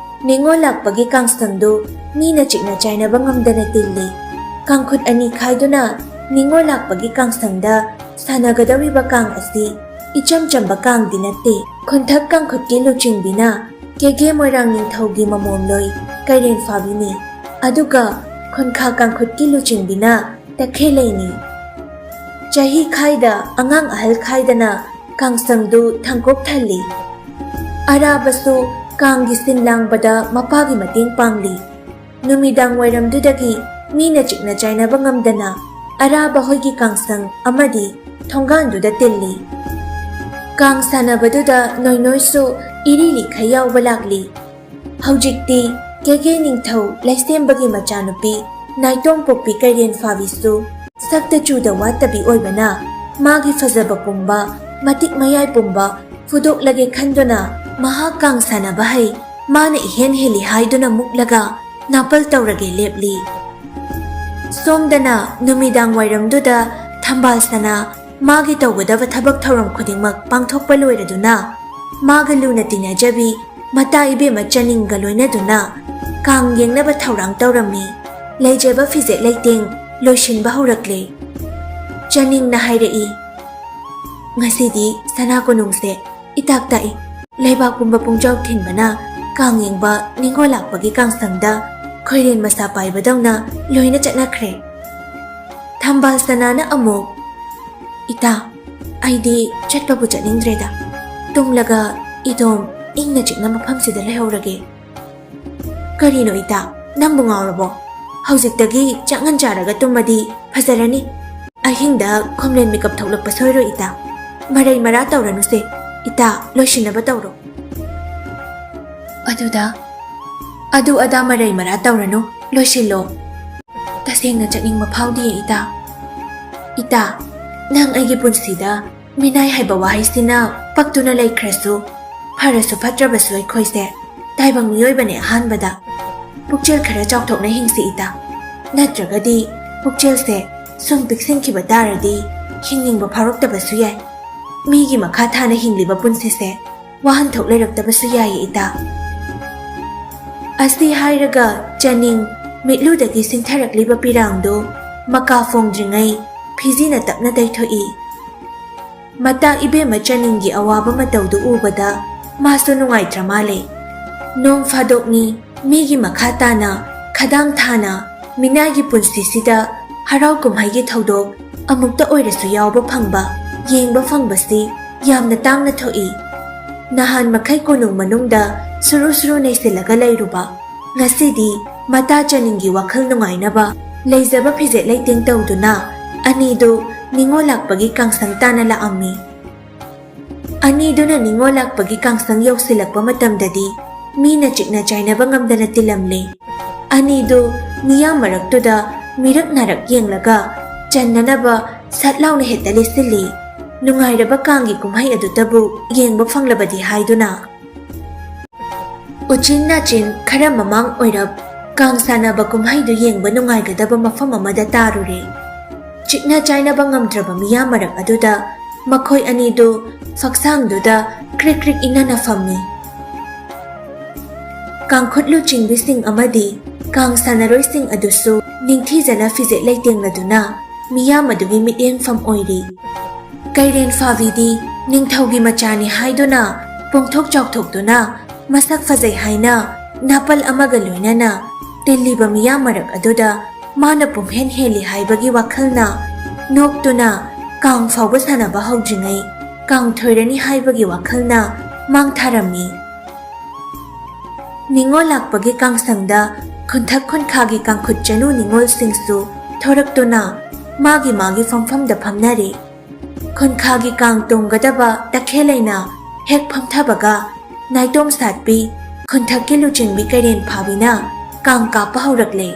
ꯅꯤꯉꯣꯜ ꯂꯥꯛꯄꯒꯤ ꯀꯥꯡꯁꯪꯗꯨ ꯃꯤꯅ ꯆꯤꯛꯅ ꯆꯥꯏꯅꯕ ꯉꯝꯗꯅ ꯇꯤꯜꯂꯤ꯫ ꯀꯥꯡꯈꯨꯠ ꯑꯅꯤ ꯈꯥꯏꯗꯨꯅ ꯅꯤꯉꯣꯜ ꯂꯥꯛꯄꯒꯤ ꯀꯥꯡꯁꯪꯗ ꯁꯥꯟꯅꯒꯗꯧꯔꯤꯕ ꯀꯥꯡ ꯑꯁꯤ ꯏꯆꯝ ꯆꯝꯕ ꯀꯥꯡꯗꯤ ꯅꯠꯇꯦ꯫ ꯈꯨꯟꯊꯛ ꯀꯥꯡꯈꯨꯠꯀꯤ ꯂꯨꯆꯤꯡꯕꯤꯅ ꯀꯦꯒꯦ ꯃꯣꯏꯔꯥꯡ ꯅꯤꯡꯊꯧꯒꯤ ꯃꯃꯣꯝꯂꯣꯏ ꯀꯩꯔꯦꯟ ꯐꯥꯕꯤꯅꯤ꯫ ꯑꯗꯨꯒ ꯈꯨꯟꯈꯥ ꯀꯥꯡꯈꯨꯠꯀꯤ ꯂꯨꯆꯤꯡꯕꯤꯅ ꯇꯈꯦꯜꯂꯩꯅꯤ꯫ ꯆꯍꯤ ꯈꯥꯏꯗ ꯑꯉꯥꯡ ꯑꯍꯜ ꯈꯥꯏꯗꯅ ꯀꯥꯡꯁꯪꯗꯨ ꯊꯥꯡꯀꯣꯛ ꯊꯜꯂꯤ꯫ ꯑꯔꯥꯕꯁꯨ ꯀꯥꯡꯒꯤ ꯁꯤꯟ ꯂꯥꯡꯕꯗ ꯃꯄꯥꯒꯤ ꯃꯇꯦꯡ ꯄꯥꯡꯂꯤ꯫ ꯅꯨꯃꯤꯗꯥꯡ ꯋꯥꯏꯔꯝꯗꯨꯗꯒꯤ ꯃꯤꯅ ꯆꯤꯛꯅ ꯆꯥꯏꯅꯕ ꯉꯝꯗꯅ ꯑꯔꯥꯕ ꯍꯣꯏꯒꯤ ꯀꯥꯡꯁꯪ ꯑꯃꯗꯤ ꯊꯣꯡꯒꯥꯟꯗꯨꯗ ꯇꯤꯜꯂꯤ꯫ ꯀꯥꯡ ꯁꯥꯟꯅꯕꯗꯨꯗ ꯅꯣꯏꯅꯣꯏꯁꯨ ꯏꯔꯤ ꯂꯤꯈꯩ ꯌꯥꯎꯕ ꯂꯥꯛꯂꯤ꯫ ꯍꯧꯖꯤꯛꯇꯤ ꯀꯦꯒꯦ ꯅꯤꯡꯊꯧ ꯂꯩꯁꯦꯝꯕꯒꯤ ꯃꯆꯥꯅꯨꯄꯤ ꯅꯥꯏꯇꯣꯝ ꯄꯣꯛꯄꯤ ꯀꯩꯔꯦꯟ ꯐꯥꯕꯤꯁꯨ ꯁꯛꯇ ꯆꯨꯗ ꯋꯥꯠꯇꯕꯤ ꯑꯣꯏꯕꯅ ꯃꯥꯒꯤ ꯐꯖꯕ ꯄꯨꯝꯕ, ꯃꯇꯤꯛ ꯃꯌꯥꯏ ꯄꯨꯝꯕ ꯐꯨꯗꯣꯛꯂꯒꯦ ꯈꯟꯗꯨꯅ ꯃꯍꯥꯛ ꯀꯥꯡ ꯁꯥꯟꯅꯕ ꯍꯩ, ꯃꯥꯅ ꯏꯍꯦꯟ ꯍꯦꯜꯂꯤ ꯍꯥꯏꯗꯨꯅ ꯃꯨꯛꯂꯒ ꯅꯥꯄꯜ ꯇꯧꯔꯒꯦ ꯂꯦꯞꯂꯤ꯫ ꯁꯣꯝꯗꯅ ꯅꯨꯃꯤꯗꯥꯡ ꯋꯥꯏꯔꯝꯗꯨꯗ ꯊꯝꯕꯥꯜ ꯁꯅꯥ ꯃꯥꯒꯤ ꯇꯧꯒꯗꯕ ꯊꯕꯛ ꯊꯧꯔꯝ ꯈꯨꯗꯤꯡꯃꯛ ꯄꯥꯡꯊꯣꯛꯄ ꯂꯣꯏꯔꯗꯨꯅ ꯃꯥꯒ ꯂꯨꯅ ꯇꯤꯟꯅꯖꯕꯤ ꯃꯇꯥ ꯏꯕꯦꯝꯃ ꯆꯅꯤꯡꯒ ꯂꯣꯏꯅꯗꯨꯅ ꯀꯥꯡ ꯌꯦꯡꯅꯕ ꯊꯧꯔꯥꯡ ꯇꯧꯔꯝꯃꯤ꯫ ꯂꯩꯖꯕ ꯐꯤꯖꯦꯠ ꯂꯩꯇꯦꯡ ꯂꯣꯏꯁꯤꯟꯕ ꯍꯧꯔꯛꯂꯦ꯫ ꯆꯅꯤꯡꯅ ꯍꯥꯏꯔꯛꯏ, "ꯉꯁꯤꯗꯤ ꯁꯅꯥ ꯀꯣꯅꯨꯡꯁꯦ ꯏꯇꯥꯛ ꯇꯥꯛꯏ꯫ ꯂꯩꯕꯥꯛ ꯄꯨꯝꯕ ꯄꯨꯡꯖꯥꯎ ꯊꯤꯟꯕꯅ ꯀꯥꯡ ꯌꯦꯡꯕ ꯅꯤꯉꯣꯜ ꯂꯥꯛꯄꯒꯤ ꯀꯥꯡꯁꯪꯗ ꯈꯣꯏꯔꯦꯟ ꯃꯁꯥ ꯄꯥꯏꯕꯗꯧꯅ ꯂꯣꯏꯅ ꯆꯠꯅꯈ꯭ꯔꯦ꯫ ꯊꯝꯕꯥꯜ ꯁꯅꯥꯅ ꯑꯃꯨꯛ, "ꯏꯇꯥ, ꯑꯩꯗꯤ ꯆꯠꯄꯕꯨ ꯆꯠꯅꯤꯡꯗ꯭ꯔꯦꯗ꯫ ꯇꯨꯝꯂꯒ ꯏꯗꯣꯝ ꯏꯪꯅ ꯆꯤꯛꯅ ꯃꯐꯝꯁꯤꯗ ꯂꯩꯍꯧꯔꯒꯦ꯫" "ꯀꯔꯤꯅꯣ ꯏꯇꯥ, ꯅꯪꯕꯨ ꯉꯥꯎꯔꯕꯣ? ꯍꯧꯖꯤꯛꯇꯒꯤ ꯆꯥꯛꯉꯟ ꯆꯥꯔꯒ ꯇꯨꯝꯃꯗꯤ ꯐꯖꯔꯅꯤ꯫ ꯑꯍꯤꯡꯗ ꯈꯣꯝꯂꯦꯟ ꯃꯤꯀꯞ ꯊꯣꯛꯂꯛꯄ ꯁꯣꯏꯔꯣꯏ ꯏꯇꯥ꯫ ꯃꯔꯩ ꯃꯔꯥ ꯇꯧꯔꯅꯨꯁꯦ꯫ ꯏꯇꯥ, ꯂꯣꯏꯁꯤꯟꯅꯕ ꯇꯧꯔꯣ꯫" "ꯑꯗꯨꯗ, ꯑꯗꯨ ꯑꯗꯥ ꯃꯔꯩ ꯃꯔꯥ ꯇꯧꯔꯅꯨ, ꯂꯣꯏꯁꯤꯜꯂꯣ꯫ ꯇꯁꯦꯡꯅ ꯆꯠꯅꯤꯡꯕ ꯐꯥꯎꯗꯤꯌꯦ ꯏꯇꯥ꯫ ꯏꯇꯥ, ꯅꯪ ꯑꯩꯒꯤ ꯄꯨꯟꯁꯤꯗ ꯃꯤꯅꯥꯏ ꯍꯥꯏꯕ ꯋꯥꯍꯩꯁꯤꯅ ꯄꯛꯇꯨꯅ ꯂꯩꯈ꯭ꯔꯁꯨ, ꯐꯔꯁꯨ ꯐꯠꯇ꯭ꯔꯕꯁꯨ ꯑꯩꯈꯣꯏꯁꯦ ꯇꯥꯏꯕꯪ ꯃꯤꯑꯣꯏꯕꯅꯦ꯫ ꯑꯍꯥꯟꯕꯗ ꯄꯨꯛꯆꯦꯜ ꯈꯔ ꯆꯥꯎꯊꯣꯛꯅ ꯍꯤꯡꯁꯤ ꯏꯇꯥ꯫ ꯅꯠꯇ꯭ꯔꯒꯗꯤ ꯄꯨꯛꯆꯦꯜꯁꯦ ꯁꯨꯝ ꯄꯤꯛꯁꯤꯟꯈꯤꯕ ꯇꯥꯔꯗꯤ ꯍꯤꯡꯅꯤꯡꯕ ꯐꯥꯎꯔꯛꯇꯕꯁꯨ ꯌꯥꯏ꯫ ꯃꯤꯒꯤ ꯃꯈꯥ ꯊꯥꯅ ꯍꯤꯡꯂꯤꯕ ꯄꯨꯟꯁꯤꯁꯦ ꯋꯥꯍꯟꯊꯣꯛ ꯂꯩꯔꯛꯇꯕꯁꯨ ꯌꯥꯏꯌꯦ ꯏꯇꯥ꯫" ꯑꯁꯤ ꯍꯥꯏꯔꯒ ꯆꯅꯤꯡ ꯃꯤꯠꯂꯨꯗꯒꯤ ꯁꯤꯡꯊꯔꯛꯂꯤꯕ ꯄꯤꯔꯥꯡꯗꯨ ꯃꯀꯥ ꯐꯣꯡꯗ꯭ꯔꯤꯉꯩ ꯐꯤꯖꯤꯅ ꯇꯞꯅ ꯇꯩꯊꯣꯛꯏ꯫ ꯃꯇꯥ ꯏꯕꯦꯝꯃ ꯆꯅꯤꯡꯒꯤ ꯑꯋꯥꯕ ꯃꯇꯧꯗꯨ ꯎꯕꯗ ꯃꯥꯁꯨ ꯅꯨꯡꯉꯥꯏꯇ꯭ꯔ ꯃꯥꯜꯂꯦ꯫ ꯅꯣꯡ ꯐꯥꯗꯣꯛꯅꯤ ꯃꯤꯒꯤ ꯃꯈꯥ ꯇꯥꯅ ꯈꯗꯥꯡ ꯊꯥꯅ ꯃꯤꯅꯥꯏꯒꯤ ꯄꯨꯟꯁꯤꯁꯤꯗ ꯍꯔꯥꯎ ꯀꯨꯝꯍꯩꯒꯤ ꯊꯧꯗꯣꯛ ꯑꯃꯨꯛꯇ ꯑꯣꯏꯔꯁꯨ ꯌꯥꯎꯕ ꯐꯪꯕ, ꯌꯦꯡꯕ ꯐꯪꯕꯁꯤ ꯌꯥꯝꯅ ꯇꯥꯡꯅ ꯊꯣꯛꯏ꯫ ꯅꯍꯥꯟ ꯃꯈꯩ ꯀꯣꯅꯨꯡ ꯃꯅꯨꯡꯗ ꯁꯨꯔꯨ ꯁꯨꯔꯨ ꯅꯩꯁꯤꯜꯂꯒ ꯂꯩꯔꯨꯕ, ꯉꯁꯤꯗꯤ ꯃꯇꯥ ꯆꯅꯤꯡꯒꯤ ꯋꯥꯈꯜ ꯅꯨꯡꯉꯥꯏꯅꯕ ꯂꯩꯖꯕ ꯐꯤꯖꯦꯠ ꯂꯩꯇꯦꯡ ꯇꯧꯗꯨꯅ ꯑꯅꯤꯗꯨ ꯅꯤꯉꯣꯜ ꯂꯥꯛꯄꯒꯤ ꯀꯥꯡꯁꯪ ꯇꯥꯅ ꯂꯥꯛꯑꯝꯃꯤ꯫ ꯑꯅꯤꯗꯨꯅ ꯅꯤꯉꯣꯜ ꯂꯥꯛꯄꯒꯤ ꯀꯥꯡꯁꯪ ꯌꯧꯁꯤꯜꯂꯛꯄ ꯃꯇꯝꯗꯗꯤ ꯃꯤꯅ ꯆꯤꯛꯅ ꯆꯥꯏꯅꯕ ꯉꯝꯗꯅ ꯇꯤꯜꯂꯝꯂꯦ꯫ ꯑꯅꯤꯗꯨ ꯃꯤꯌꯥꯝ ꯃꯔꯛꯇꯨꯗ ꯃꯤꯔꯛ ꯅꯥꯔꯛ ꯌꯦꯡꯂꯒ ꯆꯟꯅꯅꯕ ꯁꯠ ꯂꯥꯎꯅ ꯍꯦꯛꯇ ꯂꯤꯠꯁꯤꯜꯂꯤ꯫ ꯅꯨꯡꯉꯥꯏꯔꯕ ꯀꯥꯡꯒꯤ ꯀꯨꯝꯍꯩ ꯑꯗꯨꯇꯕꯨ ꯌꯦꯡꯕ ꯐꯪꯂꯕꯗꯤ ꯍꯥꯏꯗꯨꯅ꯫ ꯎꯆꯤꯟ ꯅꯥꯆꯤꯟ ꯈꯔ ꯃꯃꯥꯡ ꯑꯣꯏꯔꯞ ꯀꯥꯡ ꯁꯥꯟꯅꯕ ꯀꯨꯝꯍꯩꯗꯨ ꯌꯦꯡꯕ ꯅꯨꯡꯉꯥꯏꯒꯗꯕ ꯃꯐꯝ ꯑꯃꯗ ꯇꯥꯔꯨꯔꯦ꯫ ꯆꯤꯛꯅ ꯆꯥꯏꯅꯕ ꯉꯝꯗ꯭ꯔꯕ ꯃꯤꯌꯥꯝ ꯃꯔꯛ ꯑꯗꯨꯗ ꯃꯈꯣꯏ ꯑꯅꯤꯗꯨ ꯐꯛꯁꯥꯡꯗꯨꯗ ꯀ꯭ꯔꯤꯛ ꯀ꯭ꯔꯤꯛ ꯏꯟꯅꯅ ꯐꯝꯃꯤ꯫ ꯀꯥꯡꯈꯨꯠ ꯂꯨꯆꯤꯡꯕꯤꯁꯤꯡ ꯑꯃꯗꯤ ꯀꯥꯡ ꯁꯥꯟꯅꯔꯣꯏꯁꯤꯡ ꯑꯗꯨꯁꯨ ꯅꯤꯡꯊꯤꯖꯅ ꯐꯤꯖꯦꯠ ꯂꯩꯇꯦꯡꯂꯗꯨꯅ ꯃꯤꯌꯥꯝ ꯑꯗꯨꯒꯤ ꯃꯤꯠꯌꯦꯡꯐꯝ ꯑꯣꯏꯔꯤ꯫ ꯀꯩꯔꯦꯟ ꯐꯥꯕꯤꯗꯤ ꯅꯤꯡꯊꯧꯒꯤ ꯃꯆꯥꯅꯤ ꯍꯥꯏꯗꯨꯅ ꯄꯣꯡꯊꯣꯛ ꯆꯥꯎꯊꯣꯛꯇꯨꯅ ꯃꯁꯛ ꯐꯖꯩ ꯍꯥꯏꯅ ꯅꯥꯄꯜ ꯑꯃꯒ ꯂꯣꯏꯅꯅ ꯇꯤꯜꯂꯤꯕ ꯃꯤꯌꯥꯝ ꯃꯔꯛ ꯑꯗꯨꯗ ꯃꯥꯅ ꯄꯨꯝꯍꯦꯟ ꯍꯦꯜꯂꯤ ꯍꯥꯏꯕꯒꯤ ꯋꯥꯈꯜꯅ ꯅꯣꯛꯇꯨꯅ ꯀꯥꯡ ꯐꯥꯎꯕ ꯁꯥꯟꯅꯕ ꯍꯧꯗ꯭ꯔꯤꯉꯩ ꯀꯥꯡ ꯊꯣꯏꯔꯅꯤ ꯍꯥꯏꯕꯒꯤ ꯋꯥꯈꯜꯅ ꯃꯥꯡ ꯊꯥꯔꯝꯃꯤ꯫ ꯅꯤꯉꯣꯜ ꯂꯥꯛꯄꯒꯤ ꯀꯥꯡꯁꯪꯗ ꯈꯨꯟꯊꯛ ꯈꯨꯟꯈꯥꯒꯤ ꯀꯥꯡꯈꯨꯠ ꯆꯅꯨ ꯅꯤꯉꯣꯜꯁꯤꯡꯁꯨ ꯊꯣꯔꯛꯇꯨꯅ ꯃꯥꯒꯤ ꯃꯥꯒꯤ ꯐꯝꯐꯝꯗ ꯐꯝꯅꯔꯤ꯫ ꯈꯨꯟꯈꯥꯒꯤ ꯀꯥꯡ ꯇꯣꯡꯒꯗꯕ ꯇꯈꯦꯜ ꯂꯩꯅ ꯍꯦꯛ ꯐꯝꯊꯕꯒ ꯅꯥꯏꯇꯣꯝ ꯁꯥꯠꯄꯤ ꯈꯨꯟꯊꯛꯀꯤ ꯂꯨꯆꯤꯡꯕꯤ ꯀꯩꯔꯦꯟ ꯐꯥꯕꯤꯅ ꯀꯥꯡ ꯀꯥꯞꯄ ꯍꯧꯔꯛꯂꯦ꯫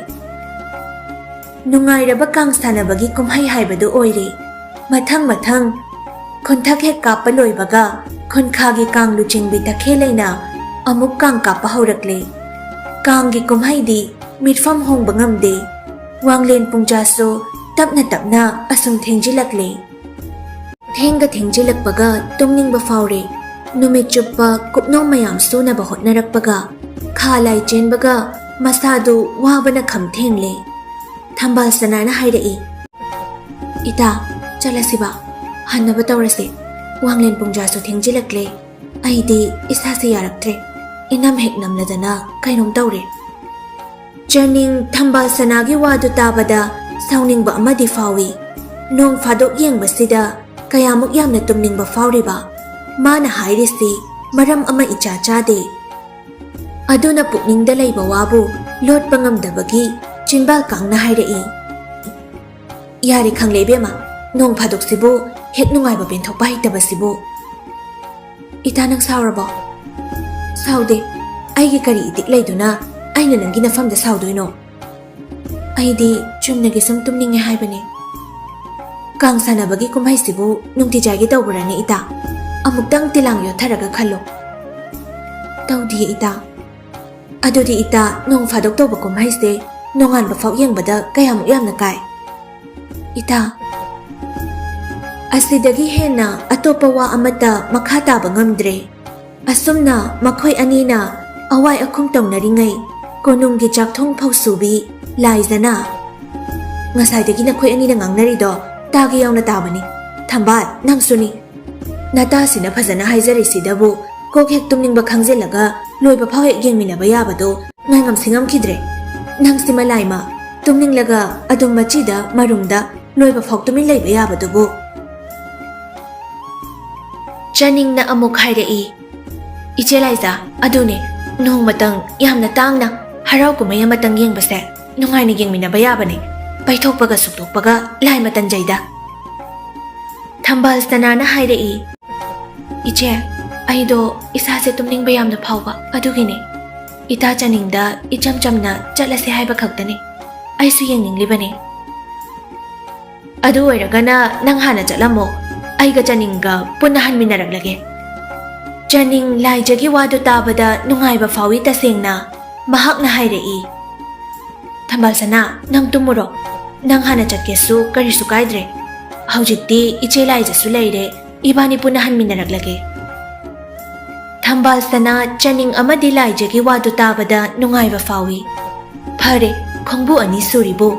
ꯅꯨꯡꯉꯥꯏꯔꯕ ꯀꯥꯡ ꯁꯥꯟꯅꯕꯒꯤ ꯀꯨꯝꯍꯩ ꯍꯥꯏꯕꯗꯨ ꯑꯣꯏꯔꯦ꯫ ꯃꯊꯪ ꯃꯊꯪ ꯈꯨꯟꯊꯛ ꯍꯦꯛ ꯀꯥꯞꯄ ꯂꯣꯏꯕꯒ ꯈꯨꯟꯈꯥꯒꯤ ꯀꯥꯡ ꯂꯨꯆꯤꯡꯕꯤ ꯇꯈꯦꯜ ꯂꯩꯅ ꯑꯃꯨꯛ ꯀꯥꯡ ꯀꯥꯞꯄ ꯍꯧꯔꯛꯂꯦ꯫ ꯀꯥꯡꯒꯤ ꯀꯨꯝꯍꯩꯗꯤ ꯃꯤꯠꯐꯝ ꯍꯣꯡꯕ ꯉꯝꯗꯦ꯫ ꯋꯥꯡꯂꯦꯟ ꯄꯨꯡꯖꯥꯁꯨ ꯇꯞꯅ ꯇꯞꯅ ꯑꯁꯨꯝ ꯊꯦꯡꯖꯤꯜꯂꯛꯂꯦ꯫ ꯊꯦꯡꯒ ꯊꯦꯡꯖꯤꯜꯂꯛꯄꯒ ꯇꯨꯝꯅꯤꯡꯕ ꯐꯥꯎꯔꯦ꯫ ꯅꯨꯃꯤꯠ ꯆꯨꯞꯄ ꯀꯨꯞꯅꯣꯝ ꯃꯌꯥꯝ ꯁꯨꯅꯕ ꯍꯣꯠꯅꯔꯛꯄꯒ ꯈꯥ ꯂꯥꯏ ꯆꯦꯟꯕꯒ ꯃꯁꯥꯗꯨ ꯋꯥꯕꯅ ꯈꯝ ꯊꯦꯡꯂꯦ꯫ ꯊꯝꯕꯥꯜ ꯁꯅꯥꯅ ꯍꯥꯏꯔꯛꯏ, "ꯏꯇꯥ, ꯆꯠꯂꯁꯤꯕ, ꯍꯟꯅꯕ ꯇꯧꯔꯁꯦ꯫ ꯋꯥꯡꯂꯦꯟ ꯄꯨꯡꯖꯥꯁꯨ ꯊꯦꯡꯖꯤꯜꯂꯛꯂꯦ꯫ ꯑꯩꯗꯤ ꯏꯁꯥꯁꯦ ꯌꯥꯔꯛꯇ꯭ꯔꯦ꯫ ꯏꯅꯝ ꯍꯦꯛ ꯅꯝꯂꯗꯅ ꯀꯩꯅꯣꯝ ꯇꯧꯔꯦ꯫" ꯆꯅꯤꯡ ꯊꯝꯕꯥꯜ ꯁꯅꯥꯒꯤ ꯋꯥꯗꯨ ꯇꯥꯕꯗ ꯁꯥꯎꯅꯤꯡꯕ ꯑꯃꯗꯤ ꯐꯥꯎꯏ꯫ ꯅꯣꯡ ꯐꯥꯗꯣꯛ ꯌꯦꯡꯕꯁꯤꯗ ꯀꯌꯥꯃꯨꯛ ꯌꯥꯝꯅ ꯇꯨꯝꯅꯤꯡꯕ ꯐꯥꯎꯔꯤꯕ꯫ ꯃꯥꯅ ꯍꯥꯏꯔꯤꯁꯤ ꯃꯔꯝ ꯑꯃ ꯏꯆꯥ ꯆꯥꯗꯦ꯫ ꯑꯗꯨꯅ ꯄꯨꯛꯅꯤꯡꯗ ꯂꯩꯕ ꯋꯥꯕꯨ ꯂꯣꯠꯄ ꯉꯝꯗꯕꯒꯤ ꯆꯤꯟꯕꯥꯜ ꯀꯥꯡꯅ ꯍꯥꯏꯔꯛꯏ, "ꯌꯥꯔꯦ ꯈꯪꯂꯦ ꯏꯕꯦꯝꯃ, ꯅꯣꯡ ꯐꯥꯗꯣꯛꯁꯤꯕꯨ ꯍꯦꯛ ꯅꯨꯡꯉꯥꯏꯕ ꯄꯦꯟꯊꯣꯛꯄ ꯍꯩꯇꯕꯁꯤꯕꯨ꯫" "ꯏꯇꯥ, ꯅꯪ ꯁꯥꯎꯔꯕꯣ?" "ꯁꯥꯎꯗꯦ꯫ ꯑꯩꯒꯤ ꯀꯔꯤ ꯏꯇꯤꯛ ꯂꯩꯗꯨꯅ ꯑꯩꯅ ꯅꯪꯒꯤ ꯅꯐꯝꯗ ꯁꯥꯎꯗꯣꯏꯅꯣ? ꯑꯩꯗꯤ ꯆꯨꯝꯅꯒꯤ ꯁꯨꯝ ꯇꯨꯝꯅꯤꯡꯉꯦ ꯍꯥꯏꯕꯅꯦ꯫" "ꯀꯥꯡ ꯁꯥꯟꯅꯕꯒꯤ ꯀꯨꯝꯍꯩꯁꯤꯕꯨ ꯅꯨꯡꯇꯤꯖꯥꯏꯒꯤ ꯇꯧꯕ꯭ꯔꯅꯦ ꯏꯇꯥ? ꯑꯃꯨꯛꯇꯪ ꯇꯤꯂꯥꯡ ꯌꯣꯠꯊꯔꯒ ꯈꯜꯂꯣ꯫" "ꯇꯧꯗꯤꯌꯦ ꯏꯇꯥ꯫" "ꯑꯗꯨꯗꯤ ꯏꯇꯥ, ꯅꯣꯡ ꯐꯥꯗꯣꯛ ꯇꯧꯕ ꯀꯨꯝꯍꯩꯁꯦ ꯅꯣꯡꯉꯥꯟꯕ ꯐꯥꯎ ꯌꯦꯡꯕꯗ ꯀꯌꯥꯃꯨꯛ ꯌꯥꯝꯅ ꯀꯥꯏ?" "ꯏꯇꯥ, ꯑꯁꯤꯗꯒꯤ ꯍꯦꯟꯅ ꯑꯇꯣꯞꯄ ꯋꯥ ꯑꯃꯠꯇ ꯃꯈꯥ ꯇꯥꯕ ꯉꯝꯗ꯭ꯔꯦ꯫ ꯑꯁꯨꯝꯅ ꯃꯈꯣꯏ ꯑꯅꯤꯅ ꯑꯋꯥꯏ ꯑꯈꯨꯝ ꯇꯧꯅꯔꯤꯉꯩ ꯀꯣꯅꯨꯡꯒꯤ ꯆꯥꯛꯊꯣꯡ ꯐꯧꯁꯨꯕꯤ ꯂꯥꯏꯖꯅ, ꯉꯁꯥꯏꯗꯒꯤ ꯅꯈꯣꯏ ꯑꯅꯤꯅ ꯉꯥꯡꯅꯔꯤꯗꯣ ꯇꯥꯒꯦ ꯌꯥꯎꯅ ꯇꯥꯕꯅꯤ꯫ ꯊꯝꯕꯥꯜ, ꯅꯪꯁꯨꯅꯤ꯫ ꯅꯇꯥꯁꯤꯅ ꯐꯖꯅ ꯍꯥꯏꯖꯔꯤꯁꯤꯗꯕꯨ ꯀꯣꯛ ꯍꯦꯛ ꯇꯨꯝꯅꯤꯡꯕ ꯈꯪꯖꯤꯜꯂꯒ ꯂꯣꯏꯕ ꯐꯥꯎ ꯍꯦꯛ ꯌꯦꯡꯃꯤꯟꯅꯕ ꯌꯥꯕꯗꯣ ꯉꯥꯏꯉꯝꯁꯤ ꯉꯝꯈꯤꯗ꯭ꯔꯦ꯫ ꯅꯪꯁꯤ ꯃꯂꯥꯏꯃ, ꯇꯨꯝꯅꯤꯡꯂꯒ ꯑꯗꯨꯝ ꯃꯆꯤꯗ ꯃꯔꯨꯝꯗ ꯂꯣꯏꯕ ꯐꯥꯎ ꯇꯨꯃꯤꯟ ꯂꯩꯕ ꯌꯥꯕꯗꯨꯕꯨ꯫ ꯆꯥꯅꯤꯡꯅ ꯑꯃꯨꯛ ꯍꯥꯏꯔꯛꯏ, "ꯏꯆꯦ ꯂꯥꯏꯖꯥ, ꯑꯗꯨꯅꯦ, ꯅꯣꯡꯃꯇꯪ ꯌꯥꯝꯅ ꯇꯥꯡꯅ ꯍꯔꯥꯎ ꯀꯨꯝꯍꯩ ꯑꯃꯇꯪ ꯌꯦꯡꯕꯁꯦ ꯅꯨꯡꯉꯥꯏꯅ ꯌꯦꯡꯃꯤꯟꯅꯕ ꯌꯥꯕꯅꯦ, ꯄꯩꯊꯣꯛꯄꯒ ꯁꯨꯛꯇꯣꯛꯄꯒ ꯂꯥꯏ ꯃꯇꯟꯖꯩꯗ"꯫ ꯊꯝꯕꯥꯜ ꯁꯅꯥꯅ ꯍꯥꯏꯔꯛꯏ, "ꯏꯆꯦ, ꯑꯩꯗꯣ ꯏꯁꯥꯁꯦ ꯇꯨꯝꯅꯤꯡꯕ ꯌꯥꯝꯅ ꯐꯥꯎꯕ, ꯑꯗꯨꯒꯤꯅꯦ꯫ ꯏꯇꯥ ꯆꯥꯅꯤꯡꯗ ꯏꯆꯝ ꯆꯝꯅ ꯆꯠꯂꯁꯦ ꯍꯥꯏꯕ ꯈꯛꯇꯅꯦ꯫ ꯑꯩꯁꯨ ꯌꯦꯡꯅꯤꯡꯂꯤꯕꯅꯦ꯫ ꯑꯗꯨ ꯑꯣꯏꯔꯒꯅ ꯅꯪ ꯍꯥꯟꯅ ꯆꯠꯂꯝꯃꯣ, ꯑꯩꯒ ꯆꯥꯅꯤꯡꯒ ꯄꯨꯟꯅ ꯍꯟꯃꯤꯟꯅꯔꯛꯂꯒꯦ"꯫ ꯆꯥꯅꯤꯡ ꯂꯥꯏꯖꯒꯤ ꯋꯥꯗꯨ ꯇꯥꯕꯗ ꯅꯨꯡꯉꯥꯏꯕ ꯐꯥꯎꯏ ꯇꯁꯦꯡꯅ꯫ ꯃꯍꯥꯛꯅ ꯍꯥꯏꯔꯛꯏ, "ꯊꯝꯕꯥꯜ ꯁꯅꯥ, ꯅꯪ ꯇꯨꯝꯃꯨꯔꯣ꯫ ꯅꯪ ꯍꯥꯟꯅ ꯆꯠꯀꯦꯁꯨ ꯀꯔꯤꯁꯨ ꯀꯥꯏꯗ꯭ꯔꯦ꯫ ꯍꯧꯖꯤꯛꯇꯤ ꯏꯆꯦ ꯂꯥꯏꯖꯁꯨ ꯂꯩꯔꯦ, ꯏꯕꯥꯅꯤ ꯄꯨꯟꯅ ꯍꯟꯃꯤꯟꯅꯔꯛꯂꯒꯦ"꯫ ꯊꯝꯕꯥꯜ ꯁꯅꯥ, ꯆꯥꯅꯤꯡ ꯑꯃꯗꯤ ꯂꯥꯏꯖꯒꯤ ꯋꯥꯗꯨ ꯇꯥꯕꯗ ꯅꯨꯡꯉꯥꯏꯕ ꯐꯥꯎꯏ꯫ ꯐꯔꯦ, ꯈꯣꯡꯕꯨ ꯑꯅꯤ ꯁꯨꯔꯤꯕꯨ꯫